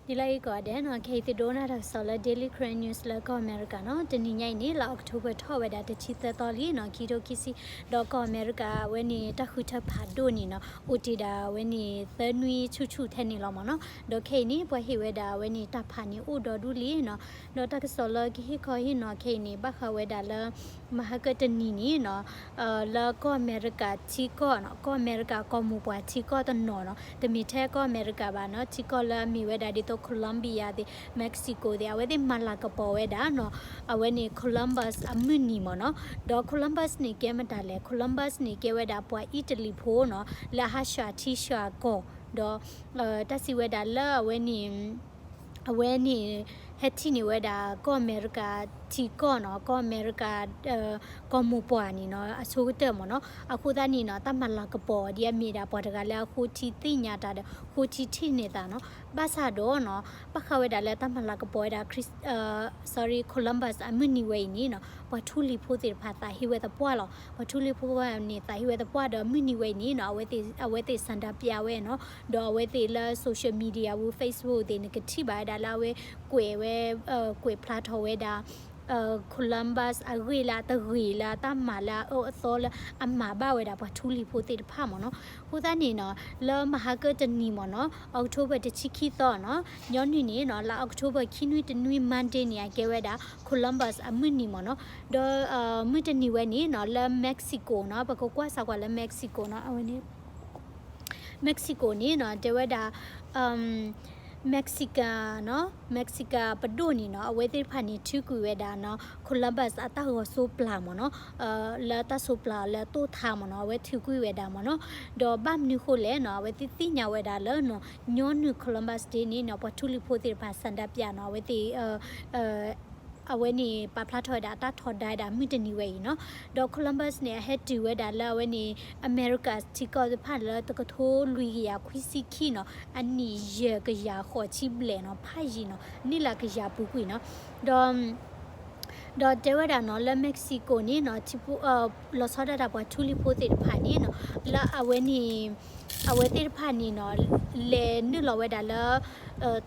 ဒ်လၢအံၤကိးဂၤဒဲးနီၤ, ခဲအံၤသုဒိကနၣ်တၢ်ကစီၣ်လၢ Daily Karen News လၢကီၢ်အမဲရကၤနီၤ. တနံၤညါအံၤန့ၣ် လါအီးကထိဘၢၣ်ထီၣ်ဝဲဒၣ်တဆံသၢသီလံနီၤ, ခံထိခံဆံ, ဒီးကီၢ်အမဲရကၤအဝဲန့ၣ် တၢ်ဃုထၢဖးဒိၣ်န့ၣ်နီၤ အိၣ်တ့ၢ်ဒၣ်ဝဲန့ၣ် သၢနွံဆူၣ်ဆူၣ်ထဲန့ၣ်လီၤမ့ၢ်နီၤ. ဒီးခဲအံၤန့ၣ် ပှၤဟ့ၣ်ဝဲဒၣ်အဝဲန့ၣ် တၢ်ဖးန့ၣ်အိၣ်ဒီဒူၣ်လံနီၤ. ဒီးတၢ်ကစီၣ်လၢကဟ့ၣ်ခီဟ့ၣ်နီၤခဲအံၤန့ၣ် ဘၣ်ဃးဝဲဒၣ်လၢ မဟါကတနံၤန့ၣ်နီၤ လၢကီၢ်အမဲရကၤထံကီၢ်နီၤ, ကီၢ်အမဲရကၤကီၢ်မိၢ်ပှၢ်ထံကီၢ်တနီၤနီၤ, တမ့ၢ်ထဲကီၢ်အမဲရကၤဘၣ်နီၤ, ထံကီၢ်လၢအမ့ၢ်ဝဲဒၣ်ဒ်သိး Colombia သ့ၣ် Mexico သ့ၣ် အဝဲသ့ၣ်မၤလၤကပီၤဝဲဒၣ်နီၤ, အဝဲန့ၣ် Columbus အမုၢ်နံၤမ့ၢ်နီၤ. ဒီး Columbus န့ၣ်ကဲမတၤလဲၣ်, Columbus န့ၣ်ကဲဝဲဒၣ်ပှၤ Italy ဖိနီၤ, လၢအဟးဆှၣ်ထံဆှၣ်ကီၢ်, ဒီး တၢ်စံးဝဲဒၣ်လၢအဝဲန့ၣ် အဝဲန့ၣ် ဟဲထံၣ်န့ၢ်ဝဲဒၣ် ကီၢ်အမဲရကၤထံကီၢ်နီၤ, ကီၢ်အမဲရကၤ ကီၢ်မိၢ်ပှၢ်န့ၣ်နီၤ အဆိကတၢၢ်မ့ၢ်နီၤ. အဃိသတးန့ၣ်နီၤ တၢ်မၤလၤကပီၤဒ်အမ့ၢ်ဒၣ်ပှၤတဂၤလၢအဃိထံသ့ၣ်ညါတၢ်ဒီး ဃိထံထံၣ်န့ၢ်သးနီၤ. ဘၣ်ဆၣ်ဒီးနီၤ ဘၣ်ဃးဝဲဒၣ်လၢတၢ်မၤလၤကပီၤဝဲဒၣ် Chris- sorry, Columbus အမုၢ်နံၤဝဲအံၤန့ၣ်နီၤ ပှၤထူလံၤဖိသ့ၣ်တဖၣ်သးဟ့ဝဲသပှၢ်လီၤ. ပှၤထူလံၤဖိန့ၣ် သးဟ့ဝဲသပှၢ်ဒီးမုၢ်နံၤဝဲအံၤန့ၣ်နီၤ အဝဲသ့ၣ် အဝဲသ့ၣ် ဆန္ဒပြ ဝဲနီၤ. ဒီးအဝဲသ့ၣ်လၢ social media ဝူ Facebook သ့ၣ် နကထံၣ်ဘၣ်ဝဲဒၣ်လၢအဝဲကွဲးဝဲ ကွဲးဖျါထီၣ်ဝဲဒၣ် Columbus အဂ့ၢ်လၢအတဂ့ၤလၢအတၢ်မၤလၢအအၢအသီလၢအမၤဘၣ်ဝဲဒၣ်ပှၤထူလံၤဖိသ့ၣ်တဖၣ်မ့ၢ်နီၤ. အဃိသတးန့ၣ်နီၤ လၢမဟါကတနံၤမ့ၢ်နီၤ October တဆံခံသီနီၤ ညီနုၢ်န့ၣ်နီၤ လါ October ခံနွံတနွံ Monday န့ၣ် အကဲဝဲဒၣ် Columbus အမုၢ်နံၤမ့ၢ်နီၤ. ဒီး မုၢ်တနံၤဝဲန့ၣ်နီၤ လၢ Mexico နီၤ ပကကွၢ်စးကွၢ်လၢ Mexico နီၤ အဝဲန့ၣ် Mexico န့ၣ်နီၤ တဲဝဲဒၣ် Mexican နီၤ Mexican ပဒိၣ်န့ၣ်နီၤ အဝဲသ့ၣ်တဖၣ်န့ၣ် ထုးကွံာ်ဝဲဒၣ်နီၤ Columbus အတၢ်ဂီၤစိပျၢ်မ့ၢ်နီၤ လၢတၢ်စိပျၢ်လၢတိၢ်ထါမ့ၢ်နီၤ အဝဲထုးကွံာ်ဝဲဒၣ်မ့ၢ်နီၤ. ဒီးဘၣ်မနုၤဃိလဲၣ်နီၤ အဝဲသ့ၣ်သ့ၣ်ညါဝဲဒၣ်လၢနီၤ ညီနုၢ် Columbus Day န့ၣ်နီၤ ပှၤထူလံၤဖိသ့ၣ်တဖၣ် ဆန္ဒပြ နီၤ အဝဲသ့ၣ် အဝဲန့ၣ် ပာ်ဖျါထီၣ်ဝဲဒၣ်အတၢ်ထီဒါဝဲဒၣ်မုၢ်တနံၤဝဲအံၤနီၤ. ဒီး Columbus န့ၣ် အဟဲတုၤဝဲဒၣ်လၢအဝဲန့ၣ် အမဲရကၤထံကီၢ်တဖၣ်လၢတကထိလွံၢ်ကယၤခွံဆံခံနီၤ အနံၣ်ယဲၢ်ကယၤဃိးဆံဘျဲၣ်နီၤ ဖးယံာ်နီၤ နံၣ်လၢကယၤပူၤကွံာ်နီၤ. ဒီး ဒီးတဲဝဲဒၣ်နီၤ လၢ Mexico န့ၣ်နီၤ ထံဖိ လီၤဆီဒၣ်တၢ်ပှၤထူလံၤဖိသ့ၣ်တဖၣ်န့ၣ်နီၤ လၢအဝဲန့ၣ် အဝဲသ့ၣ်တဖၣ်န့ၣ်နီၤ လဲၤနုာ်လီၤဝဲဒၣ်လၢ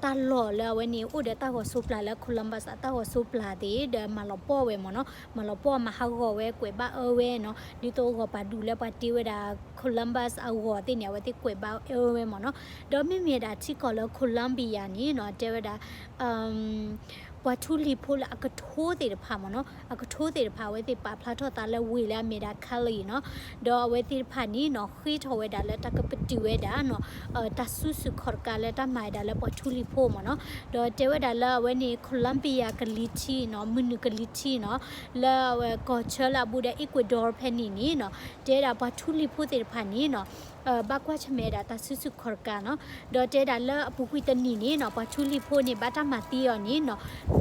တၢ်လီၢ်လၢအဝဲန့ၣ် အိၣ်ဒီးတၢ်ဂီၤစိပျၢ်လၢ Columbus အတၢ်ဂီၤစိပျၢ်သ့ၣ် ဒီးမၤလီၤပှီၢ်ဝဲမ့ၢ်နီၤ မၤလီၤပှီၢ်မၤဟးဂီၤဝဲ ကွဲးဘၣ်အၢဝဲနီၤ ဒ်သိးဂီၤပာ်ဒူၣ်လၢပှၤတ့ဝဲဒၣ် Columbus အဂီၤသ့ၣ်န့ၣ် အဝဲသ့ၣ်ကွဲးဘၣ်အၢဝဲမ့ၢ်နီၤ. ဒီးမ့မ့ၢ်ဒၣ်ထံကီၢ်လၢ Colombia န့ၣ်နီၤ တဲဝဲဒၣ် ပှၤထူလံၤဖိလၢအကထိသ့ၣ်တဖၣ်မ့ၢ်နီၤ အကထိသ့ၣ်တဖၣ် အဝဲသ့ၣ်ပာ်ဖျါထီၣ်သးလၢဝ့ၢ်လၢအမ့ၢ်ဒၣ် Cali နီၤ ဒီးအဝဲသ့ၣ်တဖၣ်န့ၣ်နီၤ ဃ့ထီၣ်ဝဲဒၣ်လၢတၢ်ကပတုာ်ဝဲဒၣ်နီၤ တၢ်စုဆူၣ်ခီၣ်တကးလၢတၢ်မၤဝဲဒၣ်လၢပှၤထူလံၤဖိမ့ၢ်နီၤ. ဒီးတဲဝဲဒၣ်လၢအဝဲန့ၣ် Colombia ကလံၤထံးနီၤ မုၢ်နုာ်ကလံၤထံးနီၤ လၢအဝဲကီၢ်ဆၢလၢအဘူးဒီး Ecuador ဖဲန့ၣ်န့ၣ်နီၤ တဲဒၣ်ပှၤထူလံၤဖိသ့ၣ်တဖၣ်န့ၣ်နီၤ ဘၣ်ကွၢ်ဆၢၣ်မဲာ်ဝဲဒၣ်တၢ်စုဆူၣ်ခီၣ်တကးနီၤ. ဒီးတဲဒၣ်လၢအပူၤကွံာ်တနံၤန့ၣ်နီၤ ပှၤထူလံၤဖိန့ၣ် ဘၣ်တၢ်မၤသံအီၤန့ၣ်နီၤ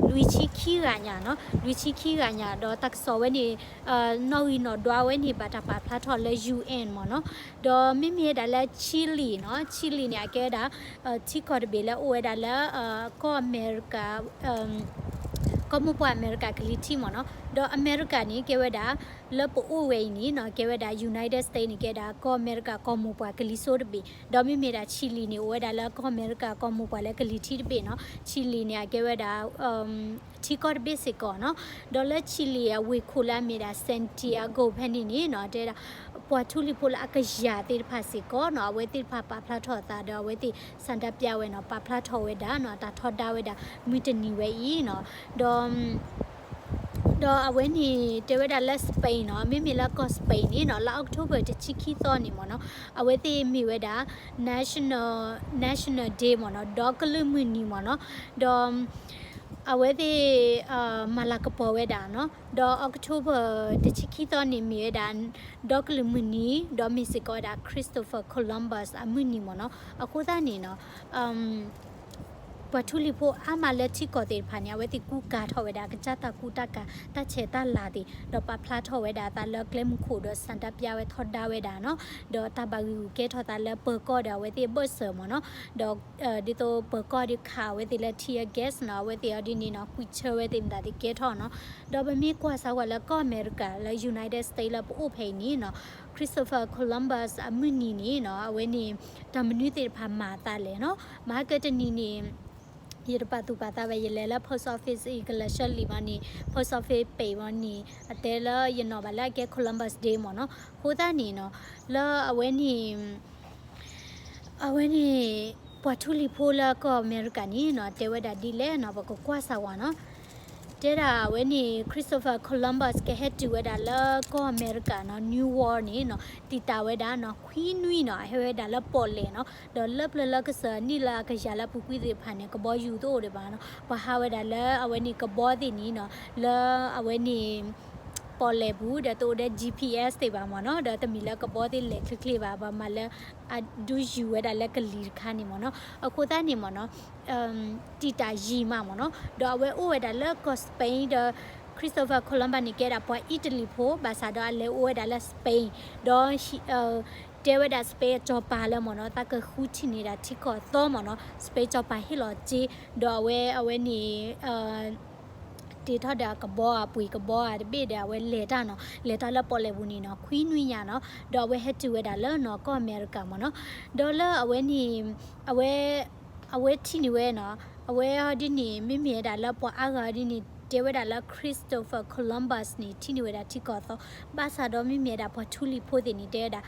လွံၢ်ဆံခံဂၤညါနီၤ လွံၢ်ဆံခံဂၤညါ ဒီးတၢ်ကစီၣ်ဝဲန့ၣ် နီၣ်ဂံၢ်နီၣ်ဒွးဝဲန့ၣ် ဘၣ်တၢ်ပာ်ဖျါထီၣ်လၢ ယူဢၣ်မ့ၢ်နီၤ. ဒီးမ့မ့ၢ်ဝဲဒၣ်လၢ Chile နီၤ Chile န့ၣ် အကဲဝဲဒၣ် ထံကီၢ်တဘ့ၣ်လၢအိၣ်ဝဲဒၣ်လၢ ကီၢ်အမဲရကၤ ကီၢ်မိၢ်ပှၢ်အမဲရကၤကလံၤထံးမ့ၢ်နီၤ. ဒီးအမဲရကၤန့ၣ် ကဲဝဲဒၣ် လၢပအိၣ်ဝဲအံၤန့ၣ်နီၤ ကဲဝဲဒၣ် United States န့ၣ် ကဲဒၣ် ကီၢ်အမဲရကၤကီၢ်မိၢ်ပှၢ်ကလံၤစိးတဘ့ၣ်, ဒီးမ့မ့ၢ်ဒၣ် Chile န့ၣ် အိၣ်ဝဲဒၣ်လၢကီၢ်အမဲရကၤကီၢ်မိၢ်ပှၢ်လၢကလံၤထံးတဘ့ၣ်နီၤ. Chile န့ၣ် အကဲဝဲဒၣ် ထံကီၢ်တဘ့ၣ်စ့ၢ်ကီးနီၤ. ဒီးလၢ Chile အဝ့ၢ်ခိၣ်လၢအမ့ၢ်ဒၣ် Santiago ဖဲန့ၣ်န့ၣ်နီၤ တဲဒၣ် ပှၤထူလံၤဖိလၢအကယၤသ့ၣ်တဖၣ်စ့ၢ်ကီးနီၤ အဝဲသ့ၣ်တဖၣ်ပာ်ဖျါထီၣ်အသးဒီး အဝဲသ့ၣ် ဆန္ဒပြ ဝဲနီၤ ပာ်ဖျါထီၣ်ဝဲဒၣ်နီၤ တၢ်ထီဒါဝဲဒၣ် မုၢ်တနံၤဝဲအံၤနီၤ. ဒီး ဒီးအဝဲန့ၣ် တဲဝဲဒၣ်လၢ Spain နီၤ မ့မ့ၢ်လၢကီၢ် Spain န့ၣ်နီၤ လါ October တဆံခံသီန့ၣ်မ့ၢ်နီၤ အဝဲသ့ၣ်မ့ၢ်ဝဲဒၣ် National National Day မ့ၢ်နီၤ ဒီကလုာ်မုၢ်နံၤမ့ၢ်နီၤ. ဒီး အဝဲသ့ၣ် မၤလၤကပီၤဝဲဒၣ်နီၤ ဒီး October တဆံခံသီန့ၣ်မ့ၢ်ဝဲဒၣ် ဒီကလုာ်မုၢ်နံၤ ဒီးမ့ၢ်စ့ၢ်ကီးဝဲဒၣ် Christopher Columbus အမုၢ်နံၤမ့ၢ်နီၤ. အဃိသတးန့ၣ်နီၤ ပှၤထူလံၤဖိအါမးလၢထံကီၢ်သ့ၣ်တဖၣ်န့ၣ် အဝဲသ့ၣ်ကူကၤထီၣ်ဝဲဒၣ် ကစၢ်တၢ်ကူတၢ်ကၤ တၢ်ဆဲးတၢ်လၤသ့ၣ် ဒီးပာ်ဖျါထီၣ်ဝဲဒၣ်အသးလၢကျဲမုၢ်ခိၣ်ဒီး ဆန္ဒပြ ဝဲထီဒါဝဲဒၣ်နီၤ. ဒီးတၢ်ဘၣ်ဂံာ်ဂူာ်ကဲထီၣ်သးလၢပၢၤကီၢ်ဒီးအဝဲသ့ၣ်အဘၢၣ်စၢၤမ့ၢ်နီၤ. ဒီး ဒ်သိးပၢၤကီၢ်ဒီးခးအဝဲသ့ၣ်လၢ tear gas နီၤ အဝဲသ့ၣ်အီၤဒ်န့ၣ်နီၤ ကွံာ်ဆၢဝဲသ့ၣ်မတၤသ့ၣ်ကဲထီၣ်နီၤ. ဒီးပမ့ၢ်ကွၢ်စးဝဲလၢကီၢ်အမဲရကၤလၢ United States လၢပအိၣ်ဖဲအံၤန့ၣ်နီၤ Christopher Columbus အမုၢ်နံၤန့ၣ်နီၤ အဝဲန့ၣ် တၢ်မနုၤသ့ၣ်တဖၣ်မၤအသးလဲၣ်နီၤ. မဟါကတနံၤန့ၣ် ယတပာ်သူၣ်ပာ်သးဘၣ် ယလဲၤလၢ post office အံၤ ကလဲၤဆှၢလံာ်ဘၣ်န့ၣ် post office ပ့ၤဘၣ်န့ၣ် အတဲလၢယနီၣ်ဘၣ်လၢအကဲ Columbus Day မ့ၢ်နီၤ. အဃိသတးန့ၣ်နီၤ လၢအဝဲန့ၣ် အဝဲန့ၣ် ပှၤထူလံၤဖိလၢကီၢ်အမဲရကၤန့ၣ်နီၤ တဲဝဲဒၣ်ဒ်လဲၣ်နီၤ ပကကွၢ်စၢ်ဝဲနီၤ. တဲဒၣ်အဝဲန့ၣ် Christopher Columbus ကဟဲတုၤဝဲဒၣ်လၢကီၢ်အမဲရကၤနီၤ New World န့ၣ်နီၤ တံာ်တာ်ဝဲဒၣ်နီၤ ခွံနွံနီၤ အဟဲဝဲဒၣ်လၢပီၣ်လဲၣ်နီၤ ဒီးလၢပျၢၤလၢကစၢၢ်နံၣ်လၢအကယၤလၢအပူၤကွံာ်သ့ၣ်တဖၣ်န့ၣ် ကဘီယူၤတအိၣ်ဒံးဘၣ်နီၤ ပှၤဟးဝဲဒၣ်လၢအဝဲန့ၣ်ကဘီသ့ၣ်န့ၣ်နီၤ လၢအဝဲန့ၣ် ပီၣ်လဲၣ်ပူၤ ဒီးတအိၣ်ဒီး G P S သ့ၣ်ဘၣ်မ့ၢ်နီၤ ဒီးတမ့ၢ်လၢကဘီသ့ၣ်လဲၤချ့ချ့ဘၣ် ပှၤမၤလၢ အဒုးယူၤဝဲဒၣ်လၢကလံၤတခါန့ၣ်မ့ၢ်နီၤ. အဃိသတးန့ၣ်မ့ၢ်နီၤ တံာ်တာ်ယံာ်မးမ့ၢ်နီၤ ဒီးအဝဲအိၣ်ဝဲဒၣ်လၢကီၢ် Spain ဒီး Christopher Columbus န့ၣ် ကဲဒၣ်ပှၤအံၣ်တလံၤဖိ ဘၣ်ဆၣ်ဒီးအလဲၤအိၣ်ဝဲဒၣ်လၢ Spain ဒီး တဲဝဲဒၣ် Spain အစီၤပၤလၢမ့ၢ်နီၤ သးကဃုထံၣ်န့ၢ်ဒၣ်ထံကီၢ်အသီမ့ၢ်နီၤ Spain စီၤပၤဟ့ၣ်လီၤစ့ ဒီးအဝဲအဝဲန့ၣ် တ့ထီၣ်ဒီးအကဘီဧါ ပှ့ၤကဘီဧါတဘ့ၣ်ဒီး အဝဲလဲၤတၢ်နီၤ လဲၤတၢ်လၢပီၣ်လဲၣ်ပူၤန့ၣ်နီၤ ခွံနွံညါနီၤ ဒီးအဝဲဟဲတုၤဝဲဒၣ်လၢနီၤ ကီၢ်အမဲရကၤမ့ၢ်နီၤ ဒီးလၢအဝဲန့ၣ် အဝဲ အဝဲထံၣ်န့ၢ်ဝဲနီၤ အဝဲဒ်န့ၣ် မ့မ့ၢ်ဝဲဒၣ်လၢပှၤအါဂၤဒ်န့ၣ် တဲဝဲဒၣ်လၢ Christopher Columbus န့ၣ် ထံၣ်န့ၢ်ဝဲဒၣ်ထံကီၢ်အသီ ဘၣ်ဆၣ်ဒီးမ့မ့ၢ်ဝဲဒၣ်ပှၤထူလံၤဖိသ့ၣ်န့ၣ် တဲဝဲဒၣ်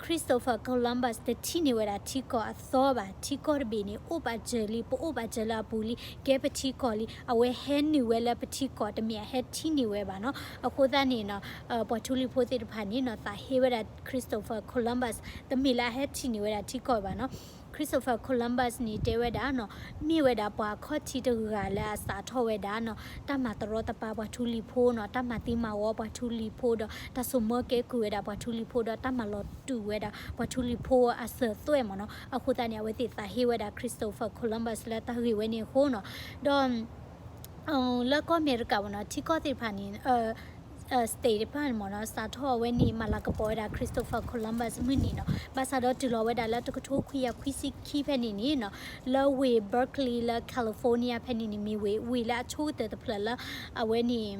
Christopher Columbus တထံၣ်န့ၢ်ဝဲဒၣ်ထံကီၢ်အသီဘၣ် ထံကီၢ်တဘ့ၣ်န့ၣ် အိၣ်ပာ်စၢၤလံ ပအိၣ်ပာ်စၢၤလၢအပူၤလံ ကဲပထံကီၢ်လံ အဝဲဟဲနုာ်ဝဲလၢပထံကီၢ် တမ့ၢ်အဟဲထံၣ်န့ၢ်ဝဲဘၣ်နီၤ အဃိသတးန့ၣ်နီၤ ပှၤထူလံၤဖိသ့ၣ်တဖၣ်န့ၣ်နီၤ သးဟ့ဝဲဒၣ် Christopher Columbus တမ့ၢ်လၢအဟဲထံၣ်န့ၢ်ဝဲဒၣ်ထံကီၢ်ဘၣ်နီၤ Christopher Columbus န့ၣ် တဲဝဲဒၣ်နီၤ မ့ၢ်ဝဲဒၣ်ပှၤအခီၣ်ထံးတဂၤလၢအစးထီၣ်ဝဲဒၣ်နီၤ တၢ်မၤတရီတပါပှၤထူလံၤဖိနီၤ တၢ်မၤသံမၤဝီပှၤထူလံၤဖိဒီး တၢ်ဆိၣ်မၢကဲကုၢ်ဝဲဒၣ်ပှၤထူလံၤဖိဒီး တၢ်မၤလီၤတူာ်ဝဲဒၣ်ပှၤထူလံၤဖိအစၢၤသွဲၣ်မ့ၢ်နီၤ အဃိသတးန့ၣ် အဝဲသ့ၣ်သးဟ့ဝဲဒၣ် Christopher Columbus လၢတၢ်ဂ့ၢ်ဝဲန့ၣ်အဃိနီၤ ဒီး လၢကီၢ်အမဲရကၤမ့ၢ်နီၤ ထံကီၢ်သ့ၣ်တဖၣ်န့ၣ် state တဖၣ်န့ၣ်မ့ၢ်နီၤ စးထီၣ်အဝဲန့ၣ် မၤလၤကပီၤဝဲဒၣ် Christopher Columbus မုၢ်နံၤနီၤ ဘၣ်ဆၣ်ဒီးတုၤလီၤဝဲဒၣ်လၢတကထိခွံကယၤခွံဆံခံဖဲန့ၣ်န့ၣ်နီၤ လၢဝ့ၢ် Berkeley လၢ California ဖဲန့ၣ်န့ၣ် မ့ၢ်ဝ့ၢ် ဝ့ၢ်လၢအဆိကတၢၢ်တဖျၢၣ်လၢ အဝဲန့ၣ်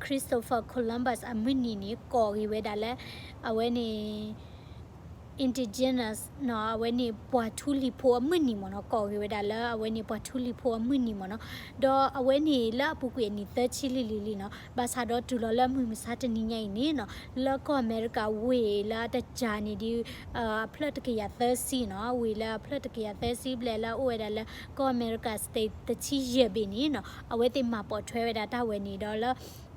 Christopher Columbus အမုၢ်နံၤန့ၣ် ကိးဂ့ၤဝဲဒၣ်လၢ အဝဲန့ၣ် indigenous နီၤ အဝဲန့ၣ်ပှၤထူလံၤဖိအမုၢ်နံၤမ့ၢ်နီၤ ကိးဂ့ၤဝဲဒၣ်လၢအဝဲန့ၣ်ပှၤထူလံၤဖိအမုၢ်နံၤမ့ၢ်နီၤ ဒီးအဝဲန့ၣ်လၢအပူၤကွံာ်အနံၣ်သၢဆံလံလံလံနီၤ ဘၣ်ဆၣ်ဒီးတုၤလီၤလၢမုၢ်မဆါတနံၤညါအံၤန့ၣ်နီၤ လၢကီၢ်အမဲရကၤဝ့ၢ်လၢအတကးန့ၣ်ဒ် အဖျၢၣ်တကယၤသၢဆံနီၤ ဝ့ၢ်လၢအဖျၢၣ်တကယၤသၢဆံဘျဲၣ်လၢအအိၣ်ဝဲဒၣ်လၢကီၢ်အမဲရကၤ state တဆံယဲၢ်ဘ့ၣ်န့ၣ်နီၤ အဝဲသ့ၣ်မၤပိာ်ထွဲဝဲဒၣ်တၢ်ဝဲန့ၣ်ဒီးလၢ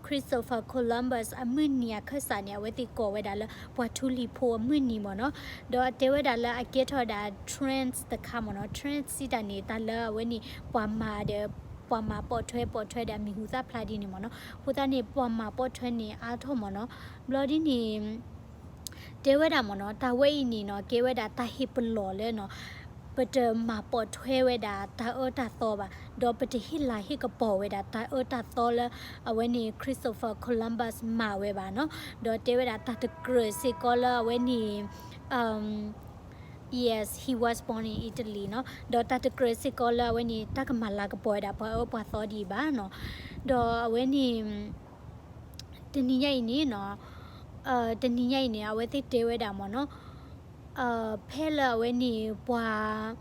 Christopher Columbus အမုၢ်နံၤအခၢၣ်စးန့ၣ် အဝဲသ့ၣ်ကိးဝဲဒၣ်လၢပှၤထူလံၤဖိအမုၢ်နံၤမ့ၢ်နီၤ ဒီးတဲဝဲဒၣ်လၢအကဲထီၣ်ဝဲဒၣ် trans တခါမ့ၢ်နီၤ trans စံးတၢ်န့ၣ် တၢ်လၢအဝဲန့ၣ် ပှၤမၤဒီး ပှၤမၤပိာ်ထွဲပိာ်ထွဲဒီးအမံၤဟူသၣ်ဖျါဒ်န့ၣ်မ့ၢ်နီၤ အဃိသတးန့ၣ် ပှၤမၤပိာ်ထွဲန့ၣ်အါထီၣ်မ့ၢ်နီၤ ဘျီဒ်န့ၣ် တဲဝဲဒၣ်မ့ၢ်နီၤ တၢ်ဝဲအံၤန့ၣ်နီၤ ကဲဝဲဒၣ်တၢ်ဟ့ၣ်ပလီၢ်လၢနီၤ ပတမၤပိာ်ထွဲဝဲဒၣ်တၢ်အၢတၢ်သီဘၣ် ဒီးပတဟ့ၣ်လၤဟ့ၣ်ကပီၤဝဲဒၣ်တၢ်အၢတၢ်သီလၢ အဝဲန့ၣ် Christopher Columbus မၤဝဲဘၣ်နီၤ ဒီးတဲဝဲဒၣ်တၢ်တကြၢးစ့ၢ်ကီးလၢအဝဲန့ၣ် Yes, he was born in Italy နီၤ ဒီးတၢ်တကြၢးစ့ၢ်ကီးလၢအဝဲန့ၣ် တၢ်ကမၤလၤကပီၤဝဲဒၣ်ပှၤအၢပှၤသီဒံးဘၣ်နီၤ ဒီးအဝဲန့ၣ် တနံၤညါအံၤန့ၣ်နီၤ တနံၤညါအံၤန့ၣ် အဝဲသ့ၣ်တဲဝဲဒၣ်မ့ၢ်နီၤ ဖဲလၢအဝဲန့ၣ် ပှၤ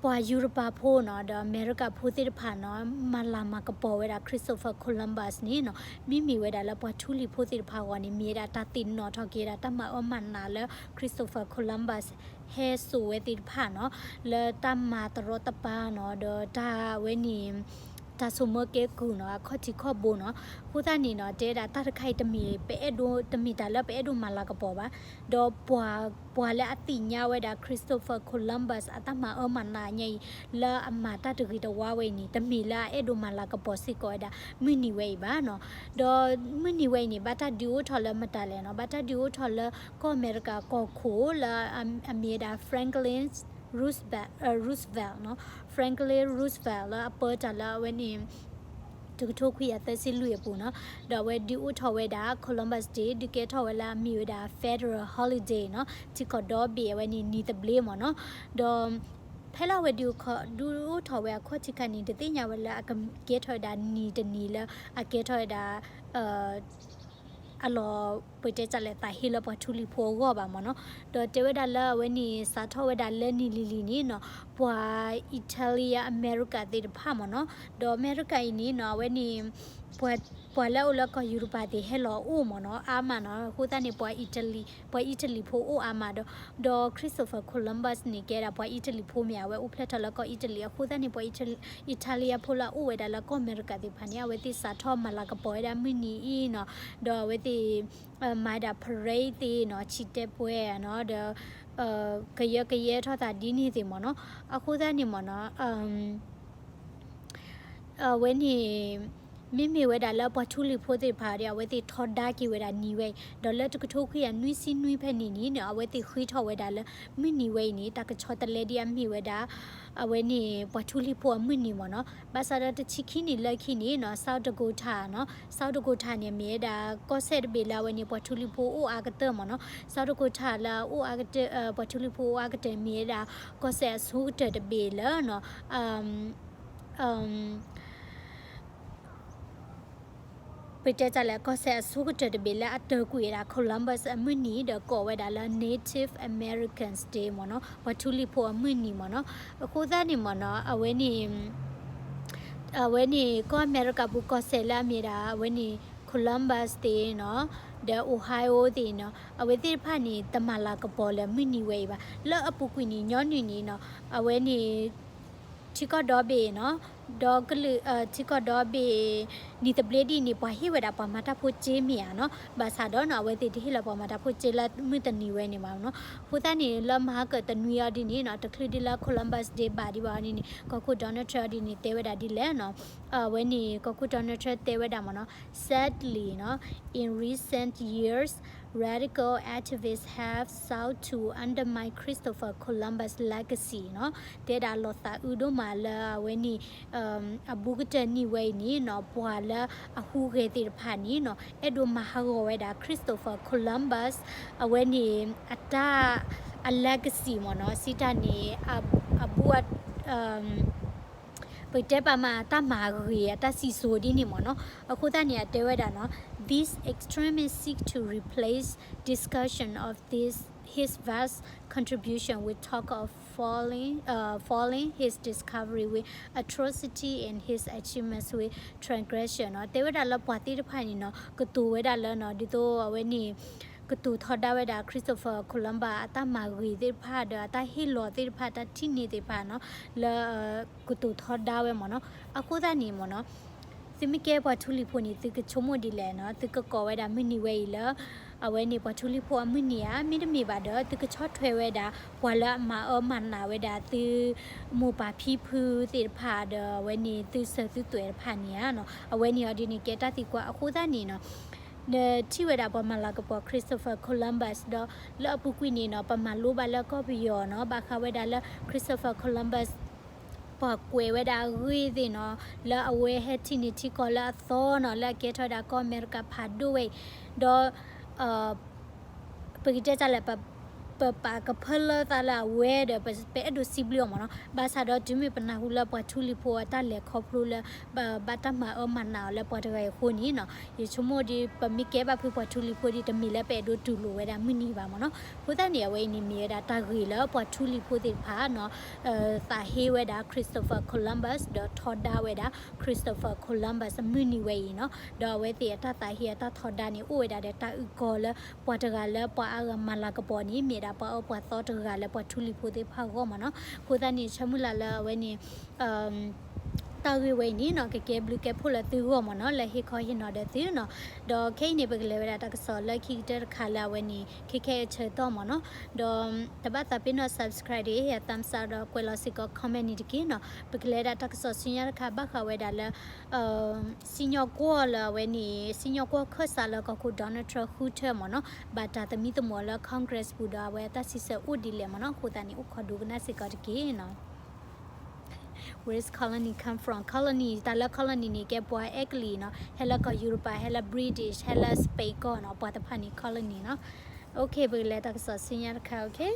ပှၤယူရပၤဖိနီၤ ဒီးအမဲရကၤဖိသ့ၣ်တဖၣ်နီၤ မၤလၤမၤကပီၤဝဲဒၣ် Christopher Columbus န့ၣ်နီၤ မ့မ့ၢ်ဝဲဒၣ်လၢပှၤထူလံၤဖိသ့ၣ်တဖၣ်အဂီၢ်န့ၣ် မ့ၢ်ဝဲဒၣ်တၢ်သ့ၣ်နီၣ်ထီၣ်က့ၤဝဲဒၣ် တၢ်မၤအၢမၤနးလၢ Christopher Columbus ဟဲစိာ်ဝဲသ့ၣ်တဖၣ်နီၤ လၢတၢ်မၤတရီတပါနီၤ ဒီးတၢ်ဝဲန့ၣ် တၢ်ဆိၣ်မၢကဲကုၢ်နီၤ အခီၣ်ထံးခီၣ်ဘိနီၤ အဃိသတးန့ၣ်နီၤ တဲဒၣ်တၢ်တခါအံၤတမ့ၢ်ပအဲၣ်ဒိး တမ့ၢ်တၢ်လၢပအဲၣ်ဒိးမၤလၤကပီၤဘၣ် ဒီးပှၤ ပှၤလၢအသ့ၣ်ညါဝဲဒၣ် Christopher Columbus အတၢ်မၤအၢမၤနးညါအံၤ လၢအမၤတၢ်တဂ့ၤတဝါဝဲအံၤန့ၣ် တမ့ၢ်လၢအအဲၣ်ဒိးမၤလၤကပီၤစ့ၢ်ကီးဝဲဒၣ် မုၢ်နံၤဝဲအံၤဘၣ်နီၤ ဒီးမုၢ်နံၤဝဲအံၤန့ၣ် ဘၣ်တၢ်ဒုးအိၣ်ထီၣ်လၢမတၤလဲၣ်နီၤ ဘၣ်တၢ်ဒုးအိၣ်ထီၣ်လၢကီၢ်အမဲရကၤကီၢ်ခိၣ်လၢအမ့ၢ်ဝဲဒၣ် Franklin Roosevelt, Roosevelt နီၤ Franklin Roosevelt လၢအပၢတၢ်လၢအဝဲန့ၣ် တကထိခွံကယၤသၢဆံလွံၢ်အပူၤနီၤ ဒီးအဝဲဒုးအိၣ်ထီၣ်ဝဲဒၣ် Columbus Day ဒုးကဲထီၣ်ဝဲလၢအမ့ၢ်ဝဲဒၣ် federal holiday နီၤ ထံကီၢ်ဒီဘ့ၣ်အဝဲန့ၣ်နံၤသဘျ့မ့ၢ်နီၤ ဒီး ဖဲလၢအဝဲဒုး ဒုးအိၣ်ထီၣ်ဝဲအခီၣ်ထံးခါန့ၣ် တသ့ၣ်ညါဝဲလၢအကကဲထီၣ်ဝဲဒၣ်နံၤတနံၤလၢအကဲထီၣ်ဝဲဒၣ် အလီၤ ပတဲတၢ်လဲၣ် သးဟ့လၢပှၤထူလံၤဖိအဂီၢ်ဘၣ်မ့ၢ်နီၤ. ဒီးတဲဝဲဒၣ်လၢအဝဲန့ၣ် စးထီၣ်ဝဲဒၣ်လၢနံၣ်လံၤလံၤန့ၣ်နီၤ ပှၤ Italian American သ့ၣ်တဖၣ်မ့ၢ်နီၤ, ဒီးအမဲရကၤအံၤန့ၣ်နီၤ အဝဲန့ၣ် ပှၤလၢအအိၣ်လၢကီၢ်ယူရပၤသ့ၣ်ဟဲလီၤအိၣ်မ့ၢ်နီၤ အါမးနီၤ. အဃိသတးန့ၣ် ပှၤ Italy ပှၤအံၣ်တလံၤဖိအိၣ်အါမးဒီး ဒီး Christopher Columbus န့ၣ် ကဲဒၣ်ပှၤအံၣ်တလံၤဖိမ့ၢ် အဝဲအိၣ်ဖျဲၣ်ထီၣ်လၢကီၢ်အံၣ်တလံၤ. အဃိသတးန့ၣ် ပှၤ Italian ဖိလၢအအိၣ်ဝဲဒၣ်လၢကီၢ်အမဲရကၤသ့ၣ်တဖၣ်န့ၣ် အဝဲသ့ၣ်စးထီၣ်မၤလၤကပီၤဝဲဒၣ်မုၢ်နံၤအံၤနီၤ, ဒီးအဝဲသ့ၣ် မၤဒၣ် parade သ့ၣ်နီၤ ဆံးတဲပှဲၤနီၤ ဒီး ကယၢကယဲထီၣ်သးဒ်န့ၣ်သ့ၣ်မ့ၢ်နီၤ. အဃိသတးန့ၣ်မ့ၢ်နီၤ အဝဲန့ၣ် မ့မ့ၢ်ဝဲဒၣ်လၢပှၤထူလံၤဖိသ့ၣ်တဖၣ်ဒီး အဝဲသ့ၣ်ထီဒါက့ၤဝဲဒၣ်နံၤဝဲအံၤ ဒီးလၢတကထိခွံကယၤနွံဆံနွံဖဲန့ၣ်န့ၣ် အဝဲသ့ၣ်ဃ့ထီၣ်ဝဲဒၣ်လၢ မုၢ်နံၤဝဲအံၤန့ၣ် တၢ်ကဆီတလဲဒ်အမ့ၢ်ဝဲဒၣ် အဝဲန့ၣ် ပှၤထူလံၤဖိအမုၢ်နံၤမ့ၢ်နီၤ. ဘၣ်ဆၣ်ဒီးတဆံခံနံၣ်လၢခံန့ၣ်နီၤ South Dakota နီၤ South Dakota န့ၣ် မ့ၢ်ဝဲဒၣ် ကီၢ်စဲၣ်တဘ့ၣ်လၢအဝဲန့ၣ် ပှၤထူလံၤဖိအိၣ်အါကတၢၢ်မ့ၢ်နီၤ. South Dakota လၢအအိၣ်အါကတၢၢ် ပှၤထူလံၤဖိအိၣ်အါကတၢၢ် မ့ၢ်ဝဲဒၣ် ကီၢ်စဲၣ်အဆိကတၢၢ်တဘ့ၣ်လၢနီၤ ပတဲတၢ်လဲၣ် ကီၢ်စဲၣ်အဆိကတၢၢ်တဘ့ၣ်လၢအတၢၤကွံာ်ဝဲဒၣ် Columbus အမုၢ်နံၤ ဒီးကိးဝဲဒၣ်လၢ Native Americans Day မ့ၢ်နီၤ ပှၤထူလံၤဖိအမုၢ်နံၤမ့ၢ်နီၤ. အဃိသတးန့ၣ်မ့ၢ်နီၤ အဝဲန့ၣ် အဝဲန့ၣ် ကီၢ်အမဲရကၤပူၤကီၢ်စဲၣ်လၢအမ့ၢ်ဒၣ် အဝဲန့ၣ် Columbus သ့ၣ်နီၤ ဒီး Ohio သ့ၣ်နီၤ အဝဲသ့ၣ်တဖၣ်န့ၣ် တမၤလၤကပီၤလၢမုၢ်နံၤဝဲအံၤဘၣ်. လၢအပူၤကွံာ်န့ၣ် ညီနုၢ်န့ၣ်နီၤ အဝဲန့ၣ် ထံကီၢ်ဒီဘ့ၣ်နီၤ ဒီကလုာ် ထံကီၢ်ဒီဘ့ၣ် နံၣ်သဘျ့ဒ်န့ၣ် ပှၤဟ့ၣ်ဝဲဒၣ်ပှၤမၤတၢ်ဖိစ့မ့ၢ်ဧါနီၤ. ဘၣ်ဆၣ်ဒီးနီၤ အဝဲသ့ၣ်တဟ့ၣ်လီၤပှၤမၤတၢ်ဖိစ့လၢမုၢ်တနံၤဝဲန့ၣ်ဘၣ်နီၤ. အဃိသတးန့ၣ် လၢမဟါကတနွံအီၤဒ်န့ၣ်နီၤ တချုးဒ်လၢ Columbus Day ဘၣ်ဒံးဘၣ်အီၤဒ်န့ၣ် ကီၢ်ခိၣ် Donald Trump အီၤဒ်န့ၣ် တဲဝဲဒၣ်ဒ်လဲၣ်နီၤ. အဝဲန့ၣ် ကီၢ်ခိၣ် Donald Trump တဲဝဲဒၣ်မ့ၢ်နီၤ Sadly, no, in recent years, radical activists have sought to undermine Christopher Columbus' legacy နီၤ. တဲဒၣ်လီၤသးအုးဒိၣ်မးလၢအဝဲန့ၣ် အဘူးကတၢၢ်နံၣ်ဝဲအံၤန့ၣ်နီၤ ပှၤလၢအဟူးဂဲၤသ့ၣ်တဖၣ်န့ၣ်နီၤ အဲၣ်ဒိးမၤဟးဂီၤဝဲဒၣ် Christopher Columbus အဝဲန့ၣ် အတၢ် အ legacy မ့ၢ်နီၤ စံးတၢ်န့ၣ် အဘူး ပကတဲပာ်မး အတၢ်မၤဂ့ၤ အတၢ်စံၣ်စိၤဒ်န့ၣ်မ့ၢ်နီၤ. အဃိသတးန့ၣ် အတဲဝဲဒၣ်နီၤ These extremists seek to replace discussion of this, his vast contribution with talk of foiling, uh, foiling his discovery with atrocity and his achievements with transgression နီၤ. တဲဝဲဒၣ်လၢပှၤသ့ၣ်တဖၣ်န့ၣ်နီၤ ကတိၤဝဲဒၣ်လၢနီၤ ဒ်သိးအဝဲန့ၣ် ကတိၤထီဒါဝဲဒၣ် Christopher Columbus အတၢ်မၤဂ့ၤသ့ၣ်တဖၣ်ဒီး အတၢ်ဟ့ၣ်လီၤသ့ၣ်တဖၣ် တၢ်ထံၣ်န့ၢ်သ့ၣ်တဖၣ်နီၤ လၢ ကတိၤထီဒါဝဲမ့ၢ်နီၤ. အဃိသတးန့ၣ်မ့ၢ်နီၤ သုမ့ၢ်ကဲပှၤထူလံၤဖိန့ၣ် သုကဆိကမိၣ်ဒ်လဲၣ်နီၤ သုကကိးဝဲဒၣ်မုၢ်နံၤဝဲအံၤလၢ အဝဲန့ၣ် ပှၤထူလံၤဖိအမုၢ်နံၤဧါ မ့တမ့ၢ်ဘၣ်ဒီး သုကဆီၣ်ထွဲဝဲဒၣ် ပှၤလၢအမၤအၢမၤနးဝဲဒၣ်သု မိၢ်ပၢ်ဖံဖုသ့ၣ်တဖၣ်ဒီး အဝဲန့ၣ် သုစၢၤသုသွဲၣ်တဖၣ်န့ၣ်ဧါနီၤ အဝဲန့ၣ်အီၤဒ်န့ၣ် ကဲတၢ်သံကွၢ် အဃိသတးန့ၣ်နီၤ နထံၣ်ဝဲဒၣ်ပှၤမၤလၤကပီၤ Christopher Columbus ဒီး လၢအပူၤကွံာ်န့ၣ်နီၤ ပမၤလိဘၣ်လၢကီၢ်ပယီၤနီၤ ဘၣ်ဃးဝဲဒၣ်လၢ Christopher Columbus ပှၤကွဲးဝဲဒၣ်အဂ့ၢ်သ့ၣ်နီၤ လၢအဝဲဟဲထံၣ်န့ၢ်ထံကီၢ်လၢအသီနီၤ လၢအကဲထီၣ်ဝဲဒၣ်ကီၢ်အမဲရကၤဖးဒိၣ်ဝဲအံၤ ဒီး ပကတဲတၢ်လဲၣ် ပပာ်ကဖၢလၢသးလၢအဝဲဒီး ပအဲၣ်ဒိးစံးဘျုးအီၤမ့ၢ်နီၤ. ဘၣ်ဆၣ်ဒီးတုၤမ့ၢ်ပနၢ်ဟူလၢပှၤထူလံၤဖိအတၢ်လဲၤခီဖျိလၢ ဘၣ်တၢ်မၤအၢမၤနးအီၤလၢပှၤတဂၤအံၤအဃိန့ၣ်နီၤ ယဆိကမိၣ်ဒီး ပမ့ၢ်ကဲဘၣ်ဖုပှၤထူလံၤဖိဒီး တမ့ၢ်လၢပအဲၣ်ဒိးတူၢ်လိာ်ဝဲဒၣ်မုၢ်နံၤဘၣ်မ့ၢ်နီၤ. အဃိသတးန့ၣ် အဝဲအံၤန့ၣ်မ့ၢ်ဝဲဒၣ်တၢ်ဂ့ၢ်လၢပှၤထူလံၤဖိသ့ၣ်တဖၣ်နီၤ သးဟ့ဝဲဒၣ် Christopher Columbus ဒီးထီဒါဝဲဒၣ် Christopher Columbus မုၢ်နံၤဝဲအံၤနီၤ. ဒီးအဝဲသ့ၣ်အတၢ်သးဟ့အတၢ်ထီဒါန့ၣ် အိၣ်ဝဲဒၣ်ဒီးတၢ်အုၣ်ကီၤလၢ ပှၤတဂၤလၢပှၤအါဂၤမၤလၤကပီၤန့ၣ် မ့ၢ်ဒၣ်ပှၤအၢပှၤသီတဂၤလၢပှၤထူလံၤဖိသ့ၣ်တဖၣ်အဂီၢ်မ့ၢ်နီၤ. အဃိသတးန့ၣ် ဆၢမုၢ်လၢ်လၢအဝဲန့ၣ် တၢ်ဂ့ၢ်ဝဲအံၤန့ၣ်နီၤ ကကဲဘျုးကဲဖှိၣ်လၢသုဂီၢ်မ့ၢ်နီၤ လၢဟ့ၣ်ခီဟ့ၣ်နီၤဒီးသုနီၤ. ဒီးခဲအံၤန့ၣ် ပကလဲၤဝဲဒၣ်တၢ်ကစီၣ်လၢခံကတၢၢ်တခါလၢအဝဲန့ၣ် ခဲခဲအဆၢကတီၢ်မ့ၢ်နီၤ. ဒီးတဘၣ်သးပ့ၤနီၣ် subscribe ဒီး hit thumbs up ဒီးကွဲးလီၤစ့ၢ်ကီး comment န့ၣ်တက့ၢ်နီၤ. ပကလဲၤဒၣ်တၢ်ကစီၣ်ဆူညါတခါ ဘၣ်ဃးဝဲဒၣ်လၢ စံၣ်ညီၣ်ကွီၢ်လၢအဝဲန့ၣ် စံၣ်ညီၣ်ကွီၢ်ခၢၣ်စးလၢကီၢ်ခိၣ် Donald Trump ဃုထၢမ့ၢ်နီၤ ဘၣ်တၢ်သမံသမိးလၢ Congress ပူၤဒီးအဝဲအတၢ်စံးဆၢအိၣ်ဒ်လဲၣ်မ့ၢ်နီၤ. အဃိသတးန့ၣ် အိၣ်ခိးဒိကနၣ်စ့ၢ်ကီးတက့ၢ်နီၤ. Where is colony come from? Colony တၢ်လၢ colony န့ၣ် ကဲပှၤအဲကလံးနီၤ ဟဲလၢကီၢ်ယူရပၤ ဟဲလၢ British ဟဲလၢ Spain ကီၢ်နီၤ ပှၤတဖၣ်န့ၣ် colony နီၤ. Okay ပကလဲၤတၢ်ကစီၣ်ဆူညါတခါ okay.